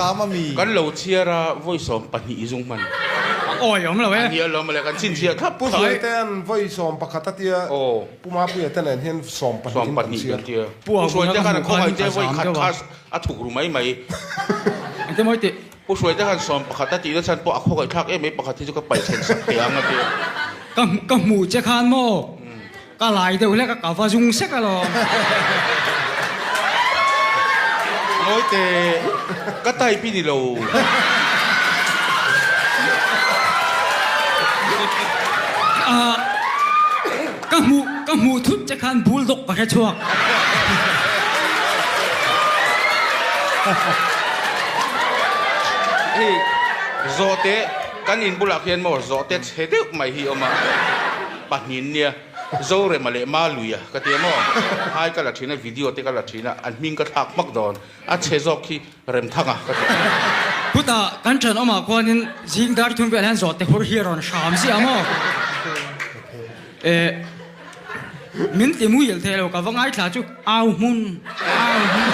zam a mi? Kan lo chhiar a, vawi 20 i zung hman. A awi awm lo e. A ni alawm le, kan chhinchhiah thlap Pu thlap. Hruaitea'n vawi 11 a tia, Pu Mapuia te nen hian 12 in kan 12 chhiar. kan tia. Pu Pu Auguna Hruaitea ka khan a hmuh khan khawngaih ka che vawi zam khat deuh a. kha a thuk ru mai mai. Engtin mawi tih? Pu Hruaite khan 11 a tihna chhan pawh a khawngaih thlak em mai pakhat hi chu ka paih chhen sak thei ang a tia. Ka ka hmuh che khan maw? Ka lai deuh hlek a, ka va zung sek alawm. Ngawite, ka type i ni lo. Ah, ka hmuh, ka hmuh thut che khan bulldog ka hre chhuak. Hei, zawhte, kan in bulah khian maw zawhte chhe deuh mai hi a awm a. Pahnin nia, Zorema leh Maluia ka ti a maw? Hai ka la thin a, video te ka la thin a, an hming ka thlak hmak dawn. A chhe zawk khi Remthanga ka ti. Chutah kan thenawmah khuanin zing dar thum velah hian zawhte hur hi a rawn hram ziah a maw? Eh, min ti muhil thei lo, ka va ngaithla chu au hmun, au hmun.